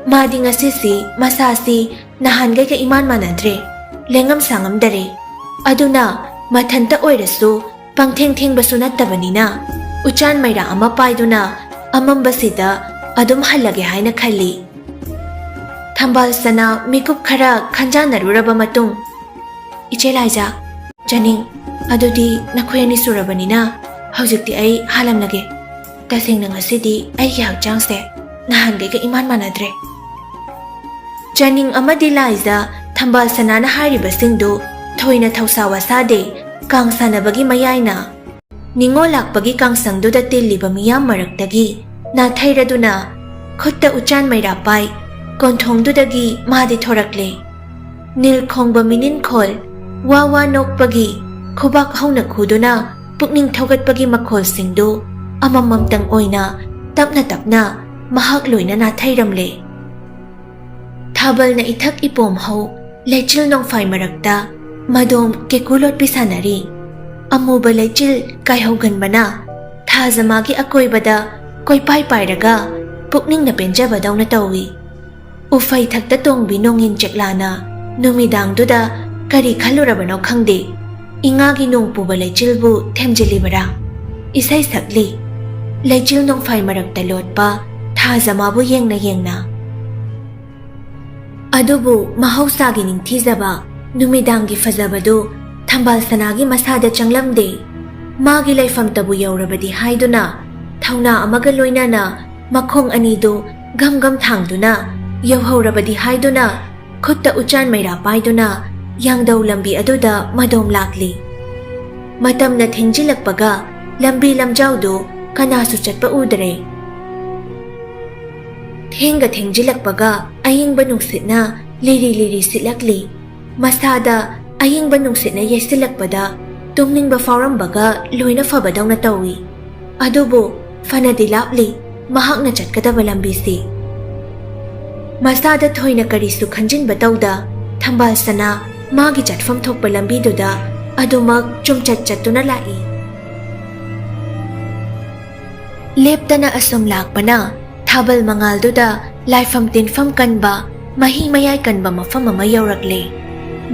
ꯃꯥꯗꯤ ꯉꯁꯤꯁꯤ ꯃꯁꯥꯁꯤ ꯅꯍꯥꯟꯈꯩꯒ ꯏꯃꯥꯟ ꯃꯥꯟꯅꯗ꯭ꯔꯦ, ꯂꯦꯡꯉꯝ ꯁꯥꯉꯝꯗꯔꯦ꯫ ꯑꯗꯨꯅ ꯃꯊꯟꯇ ꯑꯣꯏꯔꯁꯨ ꯄꯪꯊꯦꯡ ꯊꯦꯡꯕꯁꯨ ꯅꯠꯇꯕꯅꯤꯅ, ꯎꯆꯥꯟ ꯃꯩꯔꯥ ꯑꯃ ꯄꯥꯏꯗꯨꯅ ꯑꯃꯝꯕꯁꯤꯗ ꯑꯗꯨꯝ ꯍꯜꯂꯒꯦ ꯍꯥꯏꯅ ꯈꯜꯂꯤ꯫ ꯊꯝꯕꯥꯜ ꯁꯅꯥ ꯃꯤꯀꯨꯞ ꯈꯔ ꯈꯟꯖꯥꯟꯅꯔꯨꯔꯕ ꯃꯇꯨꯡ, "ꯏꯆꯦ ꯂꯥꯏꯖꯥ, ꯆꯥꯅꯤꯡ, ꯑꯗꯨꯗꯤ ꯅꯈꯣꯏ ꯑꯅꯤ ꯁꯨꯔꯕꯅꯤꯅ ꯍꯧꯖꯤꯛꯇꯤ ꯑꯩ ꯍꯥꯜꯂꯝꯂꯒꯦ꯫ ꯇꯁꯦꯡꯅ ꯉꯁꯤꯗꯤ ꯑꯩꯒꯤ ꯍꯛꯆꯥꯡꯁꯦ ꯅꯍꯥꯟꯈꯩꯒ ꯏꯃꯥꯟ ꯃꯥꯟꯅꯗ꯭ꯔꯦ"꯫ ꯆꯥꯅꯤꯡ ꯑꯃꯗꯤ ꯂꯥꯏꯖꯥ ꯊꯝꯕꯥꯜ ꯁꯅꯥꯅ ꯍꯥꯏꯔꯤꯕꯁꯤꯡꯗꯨ ꯊꯣꯏꯅ ꯊꯧꯁꯥ ꯋꯥꯁꯥꯗꯦ꯫ ꯀꯥꯡ ꯁꯥꯟꯅꯕꯒꯤ ꯃꯌꯥꯏꯅ ꯅꯤꯉꯣꯜ ꯂꯥꯛꯄꯒꯤ ꯀꯥꯡꯁꯪꯗꯨꯗ ꯇꯤꯜꯂꯤꯕ ꯃꯤꯌꯥꯝ ꯃꯔꯛꯇꯒꯤ ꯅꯥꯊꯩꯔꯗꯨꯅ ꯈꯨꯠꯇ ꯎꯆꯥꯟ ꯃꯩꯔꯥ ꯄꯥꯏ ꯀꯣꯟꯊꯣꯡꯗꯨꯗꯒꯤ ꯃꯥꯗꯤ ꯊꯣꯔꯛꯂꯦ꯫ ꯅꯤꯜ ꯈꯣꯡꯕ ꯃꯤꯅꯤꯟꯈꯣꯜ, ꯋꯥ ꯋꯥ ꯅꯣꯛꯄꯒꯤ ꯈꯨꯕꯥꯛ ꯍꯧꯅ ꯈꯨꯗꯨꯅ ꯄꯨꯛꯅꯤꯡ ꯊꯧꯒꯠꯄꯒꯤ ꯃꯈꯣꯜꯁꯤꯡꯗꯨ ꯑꯃꯃꯝꯇꯪ ꯑꯣꯏꯅ ꯇꯞꯅ ꯇꯞꯅ ꯃꯍꯥꯛ ꯂꯣꯏꯅ ꯅꯥꯊꯩꯔꯝꯂꯦ꯫ ꯊꯥꯕꯜꯅ ꯏꯊꯛ ꯏꯄꯣꯝ ꯍꯧ, ꯂꯩꯆꯤꯜ ꯅꯣꯡꯐꯥꯏ ꯃꯔꯛꯇ ꯃꯗꯣꯝ ꯀꯦꯀꯨ ꯂꯣꯠꯄꯤ ꯁꯥꯟꯅꯔꯤ꯫ ꯑꯃꯨꯕ ꯂꯩꯆꯤꯜ ꯀꯥꯏꯍꯧꯒꯟꯕꯅ ꯊꯥꯖꯃꯥꯒꯤ ꯑꯀꯣꯏꯕꯗ ꯀꯣꯏꯄꯥꯏ ꯄꯥꯏꯔꯒ ꯄꯨꯛꯅꯤꯡꯅ ꯄꯦꯟꯖꯕꯗꯧꯅ ꯇꯧꯏ꯫ ꯎꯐꯩ ꯊꯛꯇ ꯇꯣꯡꯕꯤ ꯅꯣꯡꯏꯟ ꯆꯦꯛꯂꯥꯅ ꯅꯨꯃꯤꯗꯥꯡꯗꯨꯗ ꯀꯔꯤ ꯈꯜꯂꯨꯔꯕꯅꯣ ꯈꯪꯗꯦ, ꯏꯉꯥꯒꯤ ꯅꯣꯡ ꯄꯨꯕ ꯂꯩꯆꯤꯜꯕꯨ ꯊꯦꯝꯖꯤꯜꯂꯤꯕꯔꯥ? ꯏꯁꯩ ꯁꯛꯂꯤ꯫ ꯂꯩꯆꯤꯜ ꯅꯣꯡꯐꯥꯏ ꯃꯔꯛꯇ ꯂꯣꯠꯄ ꯊꯥꯖꯃꯥꯕꯨ ꯌꯦꯡꯅ ꯌꯦꯡꯅ꯫ ꯑꯗꯨꯕꯨ ꯃꯍꯧꯁꯥꯒꯤ ꯅꯤꯡꯊꯤꯖꯕ, ꯅꯨꯃꯤꯗꯥꯡꯒꯤ ꯐꯖꯕꯗꯨ ꯊꯝꯕꯥꯜ ꯁꯅꯥꯒꯤ ꯃꯁꯥꯗ ꯆꯪꯂꯝꯗꯦ꯫ ꯃꯥꯒꯤ ꯂꯩꯐꯝꯇꯕꯨ ꯌꯧꯔꯕꯗꯤ ꯍꯥꯏꯗꯨꯅ, ꯊꯧꯅꯥ ꯑꯃꯒ ꯂꯣꯏꯅꯅ ꯃꯈꯣꯡ ꯑꯅꯤꯗꯨ ꯒꯝ ꯒꯝ ꯊꯥꯡꯗꯨꯅ, ꯌꯧꯍꯧꯔꯕꯗꯤ ꯍꯥꯏꯗꯨꯅ, ꯈꯨꯠꯇ ꯎꯆꯥꯟ ꯃꯩꯔꯥ ꯄꯥꯏꯗꯨꯅ ꯌꯥꯡꯗꯧ ꯂꯝꯕꯤ ꯑꯗꯨꯗ ꯃꯗꯣꯝ ꯂꯥꯛꯂꯤ꯫ ꯃꯇꯝꯅ ꯊꯦꯡꯖꯤꯜꯂꯛꯄꯒ ꯂꯝꯕꯤ ꯂꯝꯖꯥꯎꯗꯨ ꯀꯅꯥꯁꯨ ꯆꯠꯄ ꯎꯗ꯭ꯔꯦ꯫ ꯊꯦꯡꯒ ꯊꯦꯡꯖꯤꯜꯂꯛꯄꯒ ꯑꯏꯪꯕ ꯅꯨꯡꯁꯤꯠꯅ ꯂꯤꯔꯤ ꯂꯤꯔꯤ ꯁꯤꯠꯂꯛꯂꯤ꯫ ꯃꯁꯥꯗ ꯑꯏꯪꯕ ꯅꯨꯡꯁꯤꯠꯅ ꯌꯩꯁꯤꯜꯂꯛꯄꯗ ꯇꯨꯝꯅꯤꯡꯕ ꯐꯥꯎꯔꯝꯕꯒ ꯂꯣꯏꯅ ꯐꯕꯗꯧꯅ ꯇꯧꯏ꯫ ꯑꯗꯨꯕꯨ ꯐꯅꯗꯤ ꯂꯥꯞꯂꯤ ꯃꯍꯥꯛꯅ ꯆꯠꯀꯗꯕ ꯂꯝꯕꯤꯁꯤ꯫ ꯃꯁꯥꯗ ꯊꯣꯏꯅ ꯀꯔꯤꯁꯨ ꯈꯟꯖꯤꯟꯕ ꯇꯧꯗ, ꯊꯝꯕꯥꯜ ꯁꯅꯥ ꯃꯥꯒꯤ ꯆꯠꯐꯝ ꯊꯣꯛꯄ ꯂꯝꯕꯤꯗꯨꯗ ꯑꯗꯨꯃꯛ ꯆꯨꯝꯆꯠ ꯆꯠꯇꯨꯅ ꯂꯥꯛꯏ꯫ ꯂꯦꯞꯇꯅ ꯑꯁꯨꯝ ꯂꯥꯛꯄꯅ ꯊꯥꯕꯜ ꯃꯉꯥꯜꯗꯨꯗ ꯂꯥꯏꯐꯝ ꯇꯤꯟꯐꯝ ꯀꯟꯕ, ꯃꯍꯤ ꯃꯌꯥꯏ ꯀꯟꯕ ꯃꯐꯝ ꯑꯃ ꯌꯧꯔꯛꯂꯦ꯫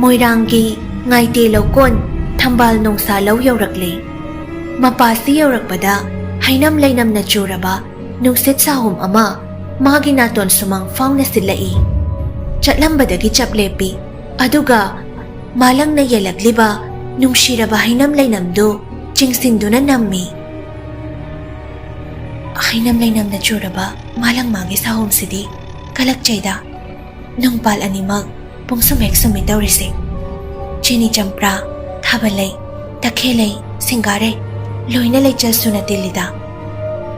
ꯃꯣꯏꯔꯥꯡꯒꯤ ꯉꯥꯏꯇꯦ ꯂꯧꯀꯣꯟ ꯊꯝꯕꯥꯜ ꯅꯣꯡꯁꯥ ꯂꯧ ꯌꯧꯔꯛꯂꯦ꯫ ꯃꯄꯥꯁꯤ ꯌꯧꯔꯛꯄꯗ ꯍꯩꯅꯝ ꯂꯩꯅꯝꯅ ꯆꯨꯔꯕ ꯅꯨꯡꯁꯤꯠ ꯁꯥꯍꯨꯝ ꯑꯃ ꯃꯥꯒꯤ ꯅꯥꯇꯣꯟ ꯁꯨꯃꯥꯡ ꯐꯥꯎꯅ ꯁꯤꯜꯂꯛꯏ꯫ ꯆꯠꯂꯝꯕꯗꯒꯤ ꯆꯞ ꯂꯦꯞꯄꯤ꯫ ꯑꯗꯨꯒ ꯃꯥꯂꯪꯅ ꯌꯦꯜꯂꯛꯂꯤꯕ ꯅꯨꯡꯁꯤꯔꯕ ꯍꯩꯅꯝ ꯂꯩꯅꯝꯗꯨ ꯆꯤꯡꯁꯤꯟꯗꯨꯅ ꯅꯝꯃꯤ꯫ ꯍꯩꯅꯝ ꯂꯩꯅꯝꯅ ꯆꯨꯔꯕ ꯃꯥꯂꯪ ꯃꯥꯒꯤ ꯁꯥꯍꯨꯝꯁꯤꯗꯤ ꯀꯂꯛꯆꯩꯗ꯫ ꯅꯨꯡꯄꯥꯜ ꯑꯅꯤꯃꯛ ꯄꯨꯡꯁꯨꯝ ꯍꯦꯛ ꯁꯨꯝꯃꯤ ꯇꯧꯔꯤꯁꯦ꯫ ꯆꯤꯅꯤ ꯆꯝꯄ꯭ꯔꯥ, ꯊꯥꯕꯜꯂꯩ, ꯇꯈꯦꯜꯂꯩ, ꯁꯤꯡꯒꯥꯔꯩ, ꯂꯣꯏꯅ ꯂꯩꯆꯜ ꯁꯨꯅ ꯇꯤꯜꯂꯤꯗ꯫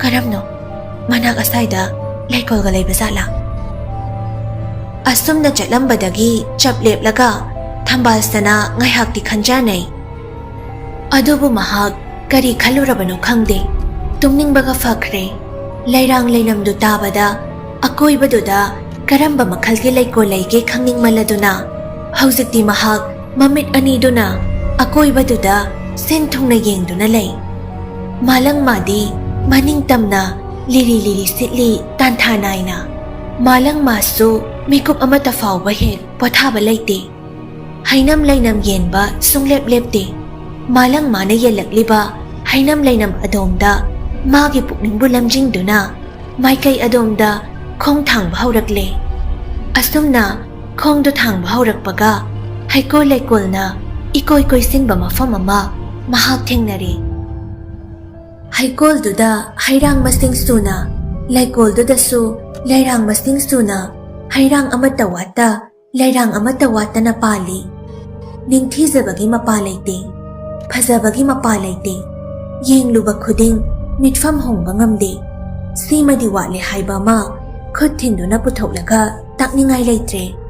ꯀꯔꯝꯅꯣ? ꯃꯅꯥꯛ ꯑꯁꯥꯏꯗ ꯂꯩꯀꯣꯜꯒ ꯂꯩꯕ ꯖꯥꯠꯂꯥ? ꯑꯁꯨꯝꯅ ꯆꯠꯂꯝꯕꯗꯒꯤ ꯆꯞ ꯂꯦꯞꯂꯒ ꯊꯝꯕꯥꯜ ꯁꯅꯥ ꯉꯥꯏꯍꯥꯛꯇꯤ ꯈꯟꯖꯥꯅꯩ꯫ ꯑꯗꯨꯕꯨ ꯃꯍꯥꯛ ꯀꯔꯤ ꯈꯜꯂꯨꯔꯕꯅꯣ ꯈꯪꯗꯦ, ꯇꯨꯝꯅꯤꯡꯕꯒ ꯐꯈ꯭ꯔꯦ꯫ ꯂꯩꯔꯥꯡ ꯂꯩꯅꯝꯗꯨ ꯇꯥꯕꯗ ꯑꯀꯣꯏꯕꯗꯨꯗ ꯀꯔꯝꯕ ꯃꯈꯜꯒꯤ ꯂꯩꯀꯣꯜ ꯂꯩꯒꯦ ꯈꯪꯅꯤꯡꯃꯜꯂꯗꯨꯅ ꯍꯧꯖꯤꯛꯇꯤ ꯃꯍꯥꯛ ꯃꯃꯤꯠ ꯑꯅꯤꯗꯨꯅ ꯑꯀꯣꯏꯕꯗꯨꯗ ꯁꯤꯟ ꯊꯨꯡꯅ ꯌꯦꯡꯗꯨꯅ ꯂꯩ꯫ ꯃꯥꯂꯪ ꯃꯥꯗꯤ ꯃꯅꯤꯡ ꯇꯝꯅ ꯂꯤꯔꯤ ꯂꯤꯔꯤ ꯁꯤꯠꯂꯤ ꯇꯥꯟꯊꯥ ꯅꯥꯏꯅ꯫ ꯃꯥꯂꯪ ꯃꯥꯁꯨ ꯃꯤꯀꯨꯞ ꯑꯃꯠꯇ ꯐꯥꯎꯕ ꯍꯦꯛ ꯄꯣꯊꯥꯕ ꯂꯩꯇꯦ꯫ ꯍꯩꯅꯝ ꯂꯩꯅꯝ ꯌꯦꯟꯕ ꯁꯨꯡꯂꯦꯞ ꯂꯦꯞꯇꯦ꯫ ꯃꯥꯂꯪ ꯃꯥꯅ ꯌꯦꯜꯂꯛꯂꯤꯕ ꯍꯩꯅꯝ ꯂꯩꯅꯝ ꯑꯗꯣꯝꯗ ꯃꯥꯒꯤ ꯄꯨꯛꯅꯤꯡꯕꯨ ꯂꯝꯖꯤꯡꯗꯨꯅ ꯃꯥꯏꯀꯩ ꯑꯗꯣꯝꯗ ꯈꯣꯡ ꯊꯥꯡꯕ ꯍꯧꯔꯛꯂꯦ꯫ ꯑꯁꯨꯝꯅ ꯈꯣꯡꯗꯨ ꯊꯥꯡꯕ ꯍꯧꯔꯛꯄꯒ ꯍꯩꯀꯣꯜ ꯂꯩꯀꯣꯜꯅ ꯏꯀꯣꯏ ꯀꯣꯏꯁꯤꯟꯕ ꯃꯐꯝ ꯑꯃ ꯃꯍꯥꯛ ꯊꯦꯡꯅꯔꯦ꯫ ꯍꯩꯀꯣꯜꯗꯨꯗ ꯍꯩꯔꯥꯡ ꯃꯁꯤꯡ ꯁꯨꯅ, ꯂꯩꯀꯣꯜꯗꯨꯗꯁꯨ ꯂꯩꯔꯥꯡ ꯃꯁꯤꯡ ꯁꯨꯅ ꯍꯩꯔꯥꯡ ꯑꯃꯠꯇ ꯋꯥꯠꯇ ꯂꯩꯔꯥꯡ ꯑꯃꯠꯇ ꯋꯥꯠꯇꯅ ꯄꯥꯜꯂꯤ꯫ ꯅꯤꯡꯊꯤꯖꯕꯒꯤ ꯃꯄꯥ ꯂꯩꯇꯦ, ꯐꯖꯕꯒꯤ ꯃꯄꯥ ꯂꯩꯇꯦ꯫ ꯌꯦꯡꯂꯨꯕ ꯈꯨꯗꯤꯡ ꯃꯤꯠꯐꯝ ꯍꯣꯡꯕ ꯉꯝꯗꯦ꯫ ꯁꯤꯃꯗꯤ ꯋꯥꯠꯂꯦ ꯍꯥꯏꯕ ꯑꯃ ꯈꯨꯠ ꯊꯤꯟꯗꯨꯅ ꯄꯨꯊꯣꯛꯂꯒ ꯇꯥꯛꯅꯤꯡꯉꯥꯏ ꯂꯩꯇ꯭ꯔꯦ꯫